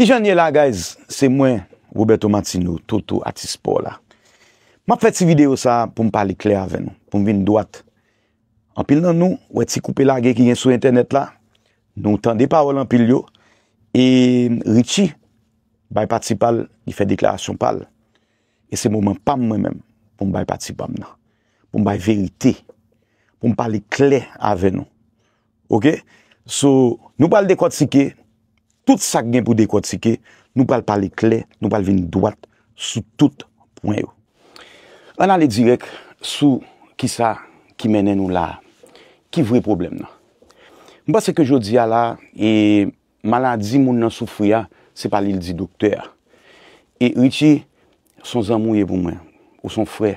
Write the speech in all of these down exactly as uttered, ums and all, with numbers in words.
Kijan n ye la, guys? Se mwen, Roberto Martino, Toto, atis spò la. M ap fè ti videyo sa a pou m pale klè avè nou, pou m vin dwat. Anpil nan nou wè ti koupe lage ki gen sou entènèt la, nou tande pawòl anpil yo, e Richie bay pati pa l, li fè deklarasyon pa l. E se moman pa m mwen menm pou m bay pati pa m nan, pou m bay verite, pou m pale klè avè nou. Oke? So, nou pral dekòtike tout sa k gen pou dekòtike, nou pral pale klè, nou pral vin dwat sou tout pwen yo. Ann ale dirèk sou kisa ki mennen nou la a. Ki vre pwoblèm nan? M panse ke jodi a la, e maladi moun nan soufri a, se pa li l di doktè a. E Richie, se yon zanmi w ye pou mwen. Ou se yon frè.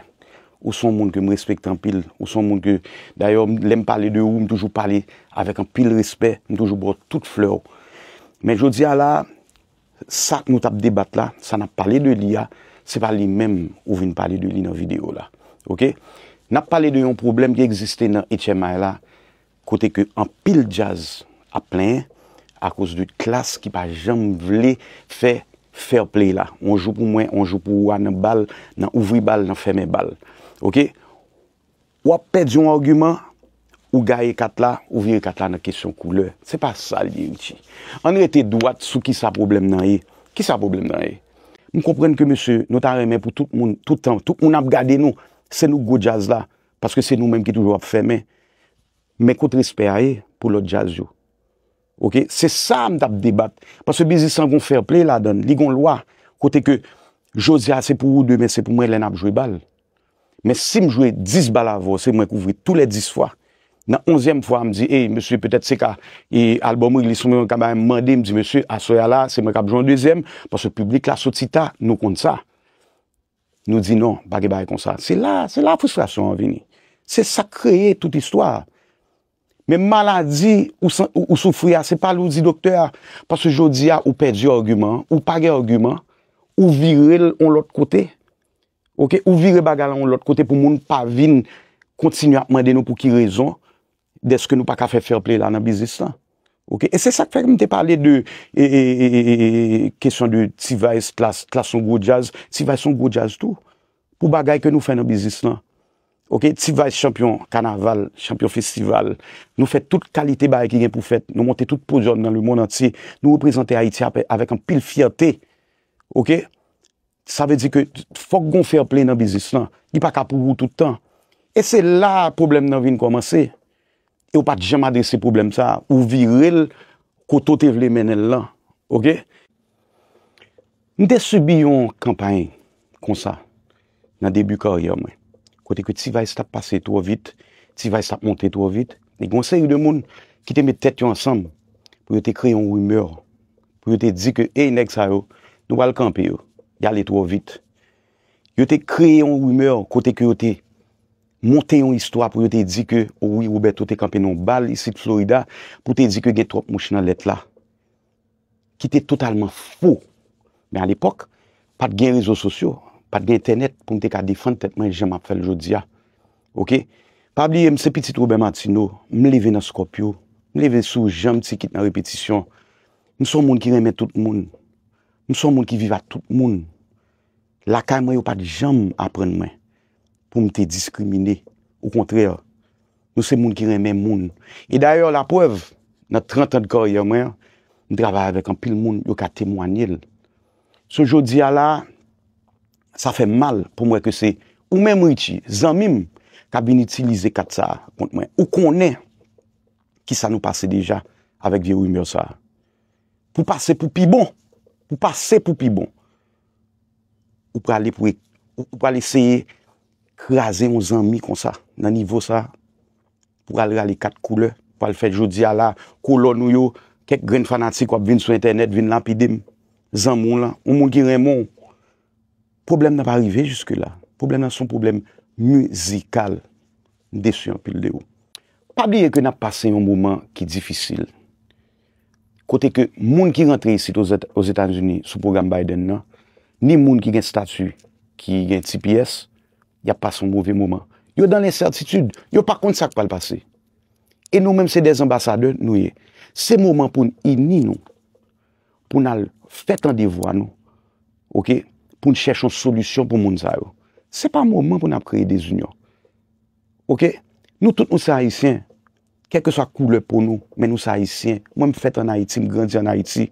Ou se yon moun ke m respekte anpil. Ou se yon moun ke, dayè, lè m pale de ou, m toujou pale avèk anpil respè. M toujou ba w tout flè w. Men jodi a la, sa nou t ap debat la, sa n ap pale de li a, se pa li menm ou vin pale de li nan videyo la. Oke? N ap pale de yon pwoblèm ki egziste nan H M I la, kote ke anpil djaz ap plenyen akoz de klas ki pa janm vle fè fair play la. On jou pou mwen, on jou pou ou a nan bal, nan ouvri bal, nan fèmen bal. Oke? W ap pèdi yon agiman, ou gaye kat la, ou vire kat la nan kesyon koulè. Se pa sa l ye, Richie. Ann rete dwat sou kisa pwoblèm nan ye. Kisa pwoblèm nan ye? M konprann ke, mesye, nou ta renmen pou tout moun, tout tan, tout moun ap gade nou, se nou gwo djaz la, paske se nou menm ki toujou ap fèmen. Men kot respè a ye pou lòt djaz yo? Oke, se sa m t ap debat. Paske biznis lan gon fair play ladan l, li gon lwa. Kote ke jodi a se pou ou, demen se pou mwen lè n ap jwe bal. Men si m jwe dis bal avè w, se mwen k ouvri tou lè dis fwa. Nan onzyèm fwa, m di, ey, mesye, petèt se ka, e, album release mwen ka bay m mande, m di, mesye, aswè a la, se mwen k ap jwe yon dezyèm, paske piblik la soti ta, nou konn sa. Nou di non, pa gen bagay konsa. Se la, se la fristrasyon an vini. Se sa k kreye tout istwa a. Men maladi ou, san- ou, ou soufri a, se pa li w di doktè a. Paske jodi a, ou pèdi agiman an, ou pa gen agiman, ou vire l yon lòt kote. Oke, ou vire bagay la yon lòt kote pou moun pa vin kontinye ap mande nou pou ki rezon dèske nou pa ka fè fair play la nan biznis lan. Oke, e se sa k fè m te pale de e, e, e, e, e, e, kesyon de T-Vice, Klass, Klass yon gwo djaz, T-Vice yon gwo djaz tou. Pou bagay ke nou fè nan biznis lan. Oke, T-Vice chanpyon kanaval, chanpyon festival. Nou fè tout kalite bagay ki gen pou fèt. Nou monte tout podyòm nan lemonn antye. Nou reprezante Ayiti ap- avèk anpil fyète. Oke? Sa vle di ke fòk gon fair play nan biznis lan. Li pa ka pou ou tout tan. E se la pwoblèm nan vin kòmanse. E w pa t janm adrese pwoblèm sa a. Ou vire l kote w te vle mennen l lan. Oke? M te sibi yon kanpay konsa nan debi karyè mwen. Kote ke T-Vice t ap pase twò vit, T-Vice t ap monte twò vit. E gen yon seri de moun ki te met tèt yo ansanm pou yo te kreye yon rimè, pou yo te di ke, ey, nèg sa yo, nou pral kanpe yo. Y ale twò vit. Yo te kreye yon rimè kote ke yo te monte yon istwa pou yo te di ke, o wi, Roberto te kanpe nan yon bal isit Florida pou te di ke gen twòp mouch nan lèt la. Ki te totalman fo. Men alepòk, pa t gen rezo sosyo, pa t gen entènèt pou m te ka defann tèt mwen jan m ap fè l jodi a. Oke? Pa bliye, m se pitit Robert Martineau, m leve nan Scorpio, m leve sou janm ti kit nan repetisyon. M se yon moun ki renmen tout moun. M se yon moun ki viv ak tout moun. Lakay mwen, yo pa t janm aprann mwen pou m te diskrimine. Okontrè, nou se moun ki renmen moun. E dayè, laprèv, nan trant an de karyè mwen an, m travay avèk anpil moun, yo ka temwanye l. So, jodi a la, sa fè m mal pou m wè ke se ou menm, Richie, zanmi m, k ap vin itilize kat sa a kont mwen. Ou konnen kisa nou pase deja avèk vye rimè sa a. Pou pase pou pi bon. Pou pase pou pi bon. Ou prale pou, ou, ou prale eseye kraze yon zanmi konsa, nan nivo sa a. Pou al rale kat koulè, pou al fè jodi a la, kolòn ou yo, kèk grenn fanatik w ap vin sou entènèt, vin lapide m. Zanmi w lan, yon moun ki renmen w. Pwoblèm nan pa rive jiske la. Pwoblèm nan se yon pwoblèm mizikal. M desi anpil de ou. Pa bliye ke n ap pase yon moman ki difisil. Kote ke moun ki rantre isit Ozetazini sou pwogram Biden nan, ni moun ki gen stati, ki gen T P S, y ap pase yon move moman. Yo dan lensètitid, yo pa konn sa k pral pase. E nou menm se dè anbasadè nou ye. Se moman pou n ini nou. pou n al fè tande vwa nou, oke, pou n chèche yon solisyon pou moun sa yo. Se pa moman pou n ap kreye dezinyon. Oke? Nou tout nou se Ayisyen, kèlkeswa koulè po nou, men nou se Ayisyen. Mwen, m fèt ann Ayiti, m grandi ann Ayiti.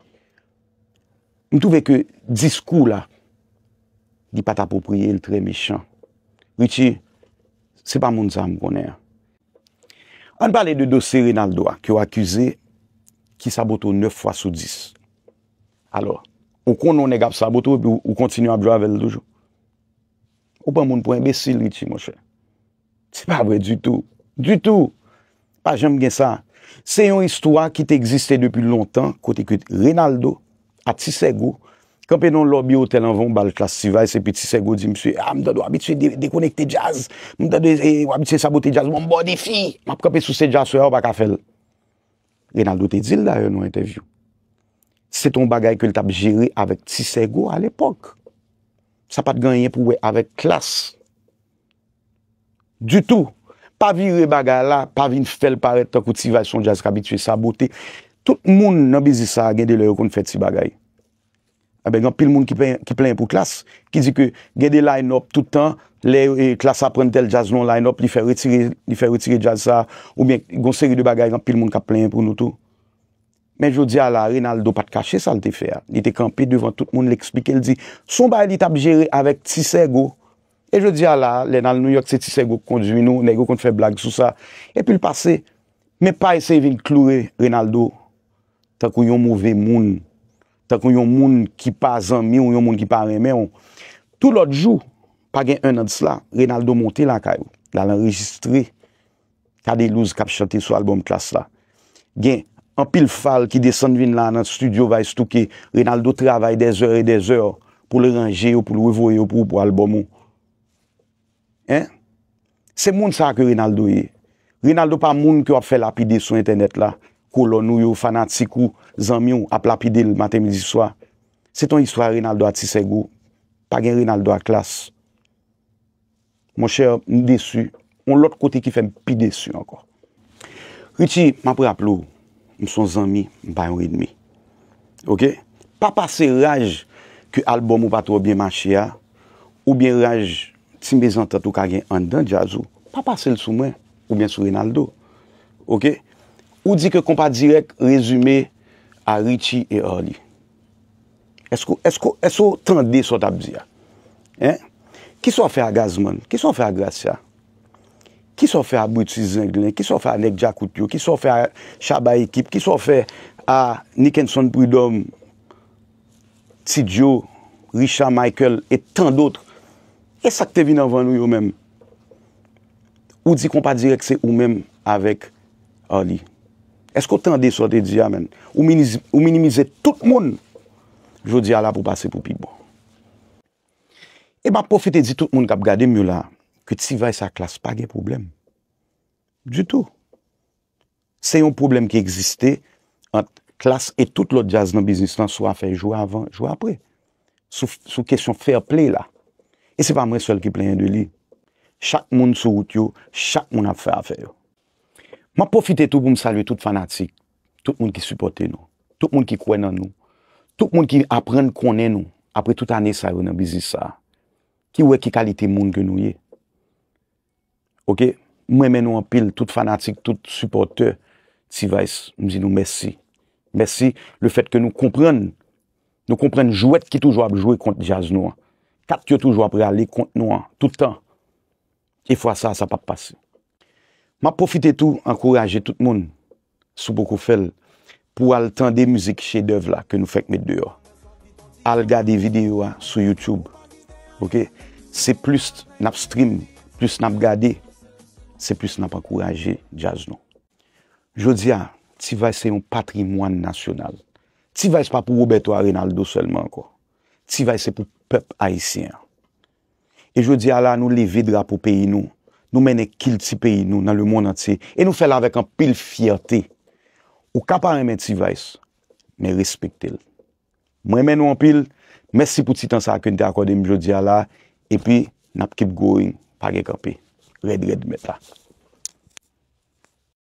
M twouve ke diskou la, li pa t apwopriye, l trè mechan. Richie, se pa moun sa a m konnen an. Ann pale de dosye Reynaldo a, ke w akize, ki sabote w nèf fwa sou dis. Alò, ou konnen yon nèg ap sabote w, epi w, ou kontinye ap jwe avè l toujou. Ou pran moun pou enbesil, Richie, monchè. Se pa vre ditou. Ditou. Pa janm gen sa. Se yon istwa ki te egziste depi lontan, kote ke Reynaldo, a Ti Sègo, kanpe nan yon lòbi otèl anvan yon bal klas T-Vice, epi Ti Sègo di misye, "A, m tande w abitye de-, dekonekte djaz. M tande, e, w abitye sabote djaz. Bon, m ba w defi. M ap kanpe sou stage aswè a, ou pa ka fè l." Reynaldo te di l dayè nan entèvyou. Se te yon bagay ke l t ap jere avèk Ti Sègo alepòk. Sa pa t gen anyen pou wè avèk klas. Ditou. Pa vire bagay la, pa vin fè l parèt tankou T-Vice se yon djaz k abitye sabote. Tout moun nan biznis sa a gen de lè yo konn fè ti bagay. Enben, gen anpil moun ki plen-, ki plenyen pou klas, ki di ke gen de line-up tout tan, lè, e, klas aprann tèl djaz nan yon line-up, li fè retire, li fè retire djaz sa, oubyen gen yon seri de bagay, gen anpil moun k ap plenyen pou nou tou. Men jodi a la, Reynaldo pa t kache sa l te fè a. Li te kanpe devan tout moun, l eksplike, l di, se yon bagay li t ap jere avèk Ti Sègo. E jodi a la, lè n al Nouyòk, se Ti Sègo k kondui nou, nèg yo konn fè blag sou sa. Epi l pase. Men pa eseye vin kloure Reynaldo tankou yon move moun, tankou yon moun ki pa zanmi w, yon moun ki pa renmen w. Tou lòt jou, pa gen en an de sila, Reynaldo monte lakay ou, l al anrejistre Cadelouse k ap chante sou albòm Klass la. Gen anpil fal ki desann vin la nan estidyo Vice Touke. Reynaldo travay des heures et des heures pou l ranje yo, pou l revoye yo pou ou, pou albòm ou. Hein? Se moun sa a ke Reynaldo ye. Reynaldo pa moun ke w ap fè lapide sou entènèt la. Kolòn ou yo, fanatik ou, zanmi w ap lapide l maten, midi, swa. Se t on istwa Reynaldo a Ti Sègo. Pa gen Reynaldo a Klass. Monchè, m desi. On lòt kote ki fè m pi desi ankò. Richie, m ap raple w, m se yon zanmi, m pa yon ènmi. Oke? Pa pase raj ke albòm ou pa twò byen mache a, oubyen raj ti mezantant ou ka gen anndan djaz ou, pa pase l sou mwen, oubyen sou Reynaldo. Oke? Ou di ke Konpa Dirèk rezime a Richie e Arly. Èske, èske, èske w tande sa w t ap di a? Hein? Kisa w fè a Gazman? Kisa w fè a Gracia? Kisa w fè a Brutus Zenglen? Kisa w fè a nèg Djakout yo? Kisa w fè a Shabba Ekip? Kisa w fè a Nickenson Prud'homme, Ti Joe, Richard Michael e tant d'autres? E sa k te vin anvan nou yo menm? Ou di Konpa Dirèk se ou menm avèk Arly. Èske w tande sa w te di a, menn? Ou miniz-, ou minimize tout moun jodi a la pou pase pou pi bon. E m ap pwofite di tout moun k ap gade m yo la, ke T-Vice a Klass pa gen pwoblèm. Ditou. Se yon pwoblèm ki egziste ant Klass e tout lòt djaz nan biznis lan sou afè jwe avan, jwe apre. Sou, sou kesyon fair play la. E se pa mwen sèl ki plenyen de li. Chak moun sou wout yo, chak moun ap fè afè yo. M ap pwofite tou pou m salye tout fanatik, tout moun ki sipòte nou, tout moun ki kwè nan nou, tout moun ki aprann konnen nou apre tout ane sa yo nan biznis sa a, ki wè ki kalite moun ke nou ye. Oke? M renmen nou anpil, tout fanatik, tout sipòtè T-Vice, m di nou mèsi. Mèsi lefètke nou konprann, nou konprann jwèt ki toujou ap jwe kont djaz nou an. Kat yo toujou ap rale kont nou an, tout tan. E fwa sa a, sa p ap pase. M ap pwofite tou ankouraje tout moun, si w poko fè l, pou w al tande mizik chedèv la ke nou fèk met deyò. Al gade videyo a sou YouTube. Oke? Se plis n ap stream, plis n ap gade, se plis n ap ankouraje djaz nou. Jodi a, T-Vice se yon patrimwàn nasyonal. T-Vice pa pou Roberto a Reynaldo sèlman ankò. T-Vice se pou pèp ayisyen an. E jodi a la, nou leve drapo peyi nou. Nou mennen kilti peyi nou nan lemonn antye. E nou fè l avèk anpil fyète. Ou ka pa renmen T-Vice, men respekte l. Mwen renmen nou anpil. Mèsi pou ti tan sa a ke n te akòde m jodi a la. Epi, n ap keep going. Pa gen kanpe. Rèd, rèd, mèt la.